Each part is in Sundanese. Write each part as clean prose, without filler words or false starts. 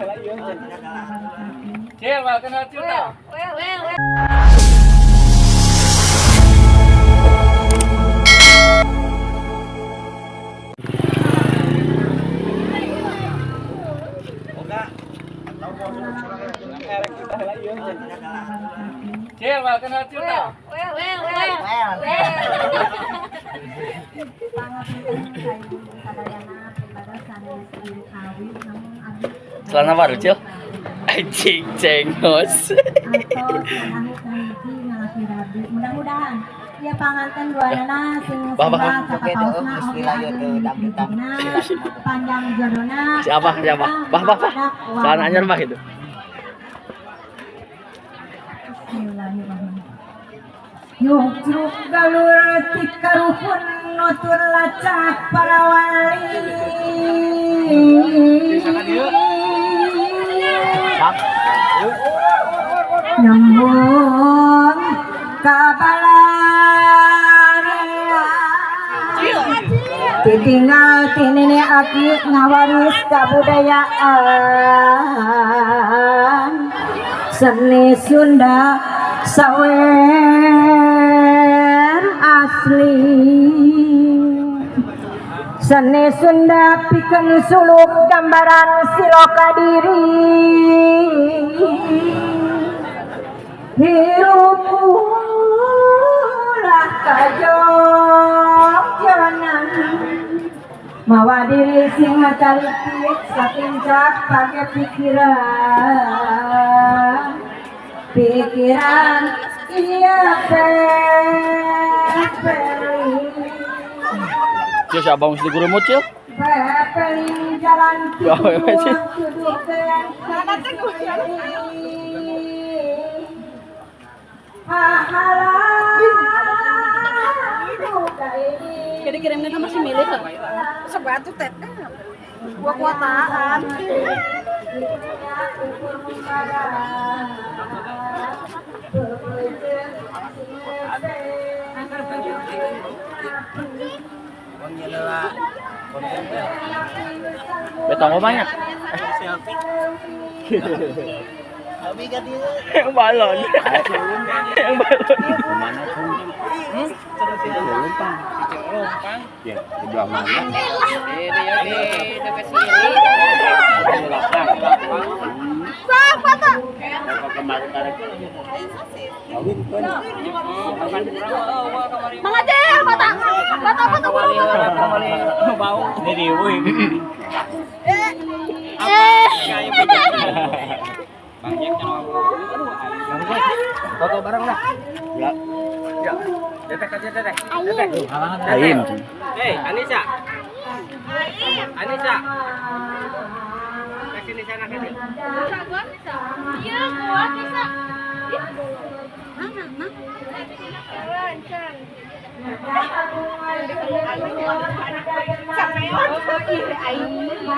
Cil, well kenal Cil tah. Cil, well kenal Cil tah. Celana baru, Cil. Anjing cengos. Mudah-mudahan ya panganten duanana sing Bah, bah, bah. panjang jodona. Siapa? Siapa? Bah, bah, bah. Celana anyar bah itu. Bismillahirrahmanirrahim. Yuk galur tikaruhun nutur lacak para wali. Nyambung kabalan ditinggal tinini aki ngawaris kabudayaan seni Sunda sawer asli seni Sunda pikeun suluk gambaran siloka diri hirup ulah kajokjonan mawa diri sing ngacalitik sakincak pake pikiran pikiran iya pepeli. Cil, si abang mesti guru Cil. Pepeli jalan tuduh Jadi kirimnya kan masih milih kok. Sebatu teteh. Gua kuataan. Betong banyak. Yang balon. Yang balon. Mana tuh? Lumpang. Lumpang. Ya, di belah mana? Di dekat sini. Siapa tuh? Kemarin kawin kan. Mang Aceh, bata. Bata apa tuh? Bau. Jadi woi. Bang Jack foto bareng lah. Ya. Ya. Teteh aja teteh. Teteh. Aim. Hei, Anissa. Anissa. Ke sini sana ke sini. Iya, kuat bisa. Mana, mana?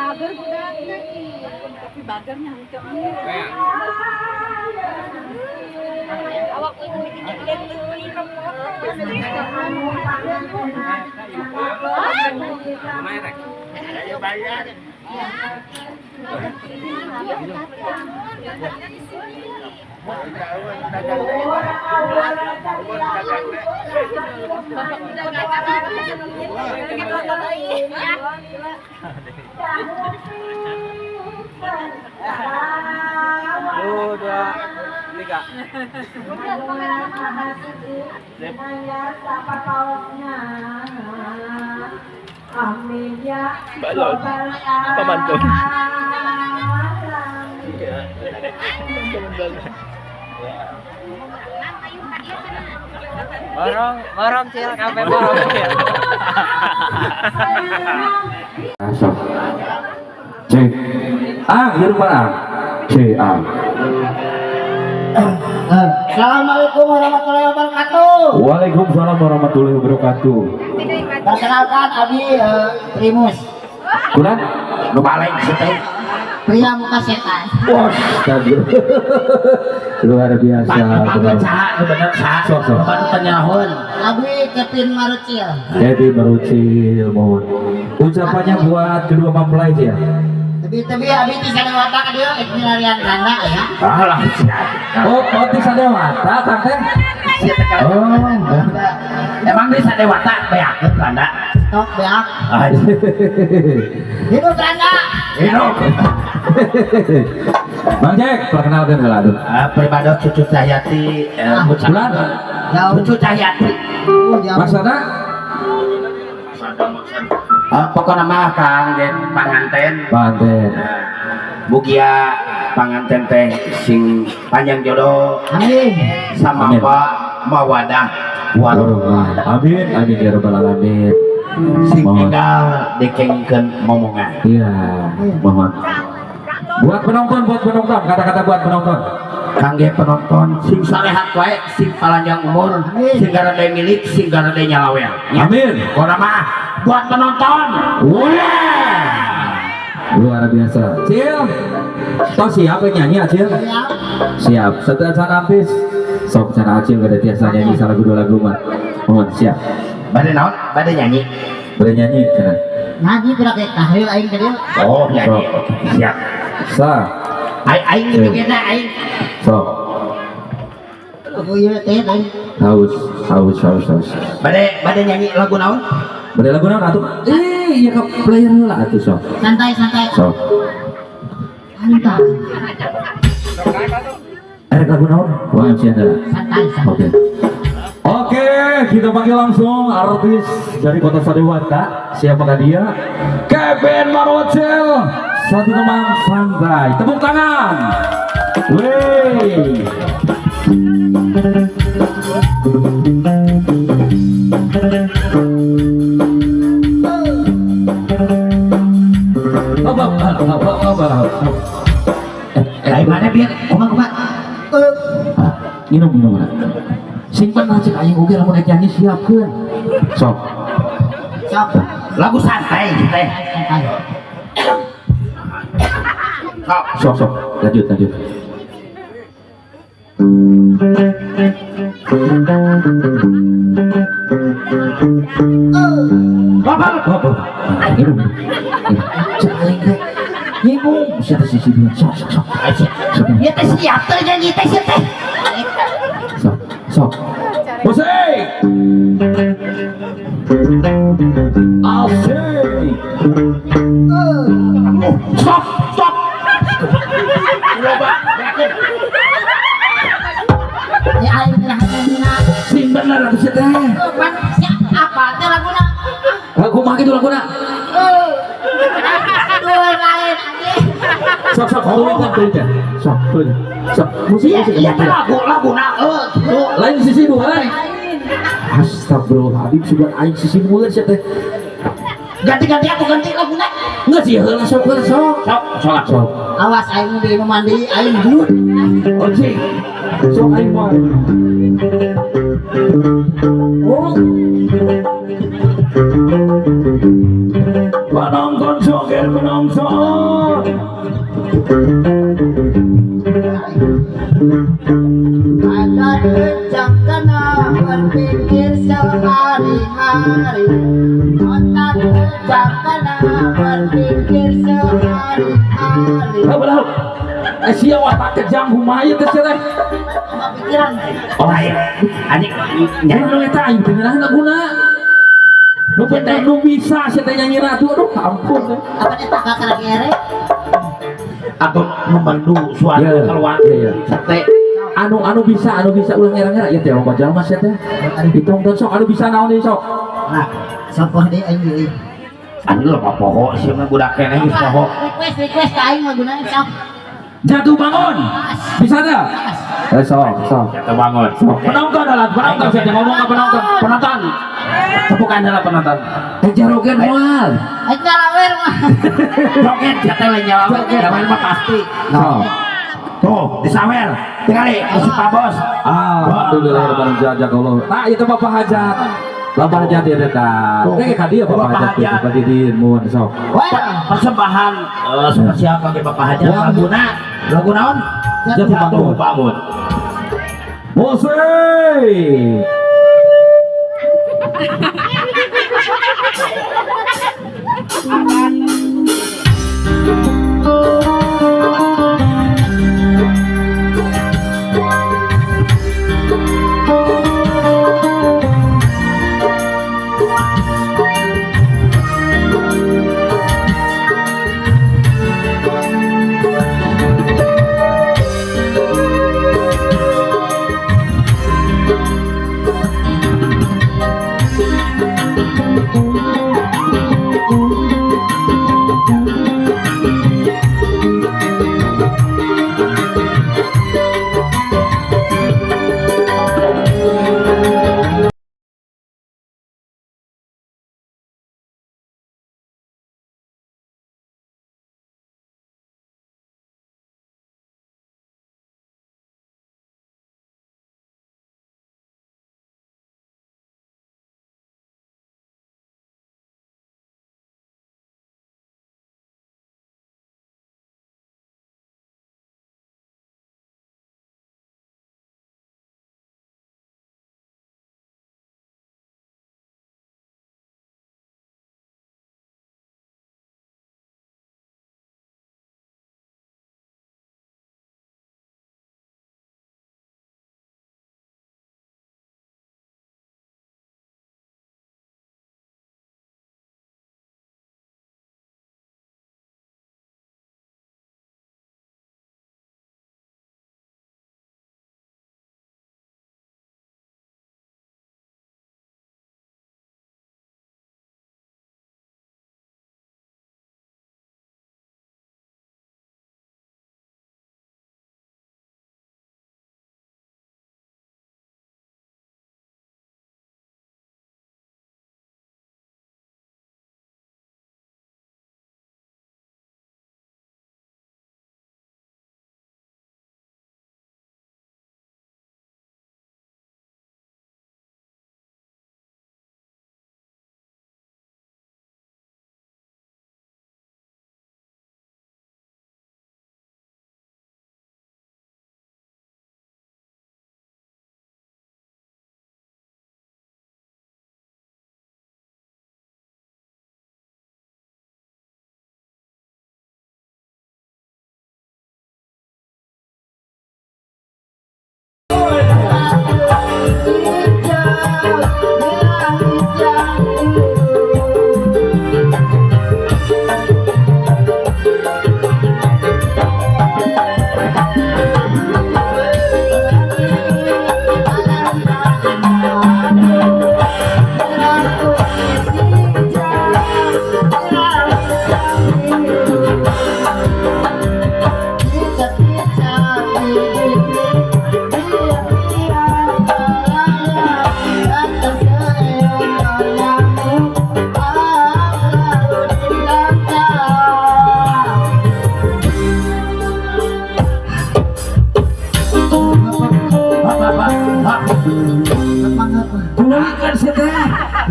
Bager budakna tapi bagernya henteu. Awak Dua, tiga. Balon. Pamantun. Borong, borong Cil, kafe borong Cil. Masuk. C. A, huruf A. C A. Assalamualaikum warahmatullahi wabarakatuh. Waalaikumsalam warahmatullahi wabarakatuh. Perkenalkan Abi Primus. Kurang? Nu balik sih. Pria muka setan. Wah, tadi. Luar biasa. Sok sok. Abi Kevin Marucil. Kevin Marucil, mohon. Ucapannya buat kedua mempelai ya. Tebi-tebi abi ti Sadewata ka dieu ek milarian randa ya. Alah, siap. Oh, oh ti Sadewata Kang teh. Sia teh kalau- Oh. Emang di Sadewata beakeun randa. Stok beak. Ah, Hidup randa. hidup. Bang Jack, perkenalkan heula aduh. Ah, pribados Cucu Cahyati, Bulan. Jauh. Cucu Cahyati. Oh, jauh. Maksudna Pokokna mah Kang Den panganten. Panganten. Mugia panganten teh sing panjang jodoh Amin. sama Amin. apa mawadah warahmah. Amin, amin ya rabbal alamin. Sing Mohon. enggal dikengkeun momongan. Iya, mohon. Buat penonton, kata-kata buat penonton. Kangge penonton sing salehat wae, sing palanjang umur, Amin. sing garede milik, sing garede nyalawel. Ya. Amin. Pokona mah buat penonton. Wah. Luar biasa. Cil. Toh siap yang nyanyi Acil? Siap. Siap. Setelah sana habis. Sok sana Acil gak ada tiasa nyanyi salah dua lagu mah. Mohon siap. Bade naon? Bade nyanyi. Boleh nyanyi cenah. Nyanyi pira ke tahlil aing ka dieu. Oh, nyanyi. Oke, siap. Sa. Aing aing jogetna aing. Sok. Lagu ieu teh aing. Haus, haus, haus, haus. Bade bade nyanyi lagu naon? Bade lagu naon atuh? Eh, iya ka player heula atuh sok. Santai santai. Sok. Santai. Erek lagu naon? Wah, MC heula. Santai santai. Oke. Oke, kita panggil langsung artis dari Kota Sadewata. Siapakah dia? Kevin Marwacel. Satu teman santai. Tepuk tangan. Wey. Apa, apa, apa, apa, apa. Dari mana biar kumaha kumaha? Ah, minum, minum, minum. Simpen aja aing oge lamun rek nyanyi siapkeun. Sok. Sok. Lagu santai teh. Santai. Sok. Sok, sok. Lanjut, lanjut. Bapak. Apa? Minum. Cek aing teh. Nyinggung sia teh sisi dua. Sok, sok, sok. Sok. Ieu teh siap teh nyanyi teh sia teh. Sok, sok. Musik. Asik. Stop, stop. Loba, beakeun. Ya aing teh nyanyi. Sing bener atuh sia teh. Pan sia apa teh laguna? Lagu mah kitu laguna. Aduh lain anjing. Sok, sok, tuluykeun, tuluykeun. Sok, tuluykeun. Sok, musik, Iya, musik. iya teh lagu laguna eueuh kitu. Lain sisi dua lain. Astagfirullahaladzim, sudah aing sisi dua sia teh. Ganti-ganti aku ganti laguna. Enggak sih, heula sok, heula sok. Sok, sok. Sok. Awas aing di imah mandi aing gelut. Ojek. Sok aing mah. Oh, Penonton joget penonton. Ada kejam kena berpikir sehari-hari. Otak kejam kena berpikir sehari-hari. Heuh, heuh. Eh sia watak kejam kumaha ieu teh sia teh? Apa pikiran? Oh, aing anjing Nyanyi nu eta aing teh ngeunah laguna. Nu penting nu bisa sia teh nyanyi atuh aduh ampun teh. Apa teh tak kakak kere? atau memendu suara Iya, keluar. iya, iya. Sate. Anu anu bisa ulah ngera-ngera ieu teh loba jalma sia teh. Ditongton sok anu bisa naon deui sok. Nah, sopoh deui aing deui. Anjing loba poho sih mah budak keneh geus poho. Request request ka aing laguna sok. Jatuh bangun. Bisa teh? Eh sok, sok. Jatuh bangun. Sok. Penonton lah, penonton sia teh ngomong ka penonton. Penonton. Tepukan heula penonton. Eh jarogen moal. Aing ngalawer mah. Joget sia teh lain nyalawer, nyalawer mah pasti. Sok. Tuh, disawer. Tingali musik Pak Bos. Alhamdulillah rabbil alamin jazakallah. Tah ieu teh Bapak Hajat. Bapak Hajat ieu teh tah. Teh ka dieu Bapak Hajat teh Bapak Didin mun sok. Wah, Persembahan spesial kangge Bapak Hajat laguna lagu naon? Jatuh bangun. Jatuh bangun. Musik.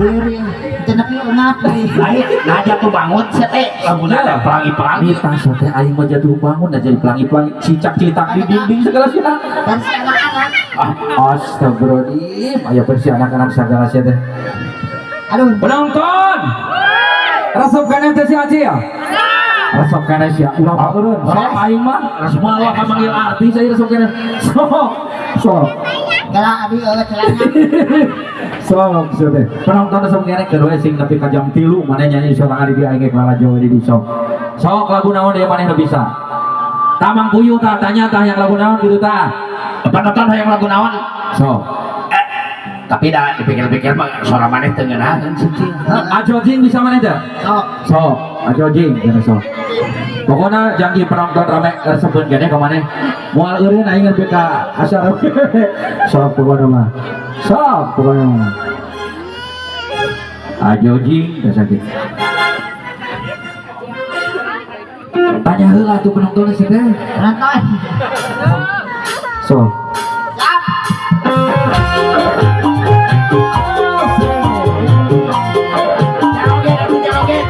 Heureuh, teu nepi eungap euy. Lain, nah jatuh bangun sia teh laguna teh pelangi-pelangi. Nita teh aing mah jatuh bangun nah jadi pelangi-pelangi cicak-cicak di dinding segala sia. Versi anak-anak. Ah, astagfirullahaladzim, aya versi anak-anak segala sia teh. Aduh, Penonton. Resep kana teh si Acil. Resep kana sia ulah eureun. Sok aing mah resep mah ulah manggil artis aja resep kana. Sok. Sok. Kala abi eueuh celana. Sok sok teh. Penonton resep kana keur we sing nepi ka jam 3 maneh nyanyi sorangan di dieu aing ge lalajo di dieu sok. Sok lagu naon deui maneh nu bisa. Tamang puyuh tah tanya tah yang lagu naon gitu tah. Penonton hayang lagu naon? Sok. Tapi dah dipikir-pikir mah suara maneh teu ngeunaheun sih cing. Ajo jing bisa maneh teh? Sok. Sok, ajo jing kana sok. Pokona jangki penonton rame resepeun gede ka maneh. Moal eureun aing nepi ka asar. Sok pokona mah. Sok pokona mah. Ajo jing biasa kitu. Tanya heula tuh penonton sih teh. Penonton. Sok. Siap. Joget, joget.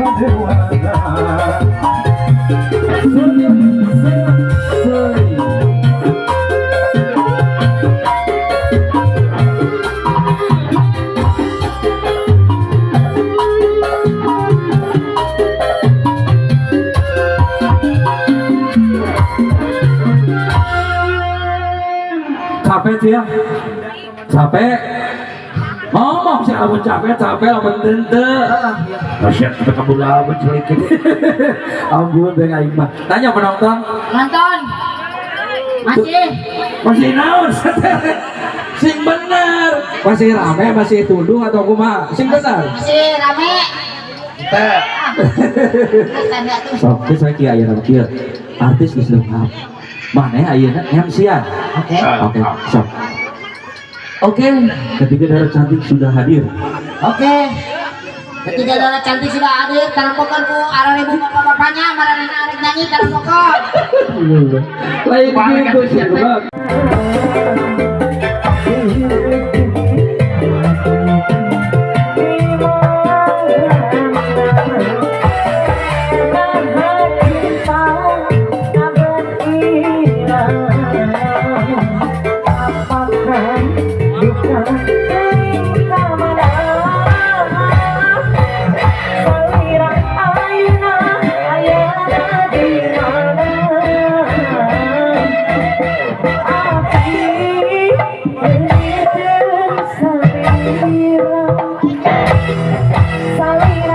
Jaluna, Capek sih ya? Capek? Ngomong sih lamun capek, capek lamun teu. Masih kita kabulawan celikit. Ampun deh aing mah. Tanya penonton, Nonton. Masih. Masih naon? Sing bener. Masih rame, masih tunduh atau kumaha? Sing bener. Masih rame. Teu. Tanda tuh. Sok, geus we kieu ayeuna kieu. Artis geus lengkap. Maneh ayeuna MC-an. Oke. Oke, sok. Oke, ketiga darah cantik sudah hadir. Oke. Ketiga darah cantik sudah hadir, tarampokan ku arah ibu bapak-bapaknya, maranehna arek nyanyi tarampokan. Lain gitu sih, Bang. Salira.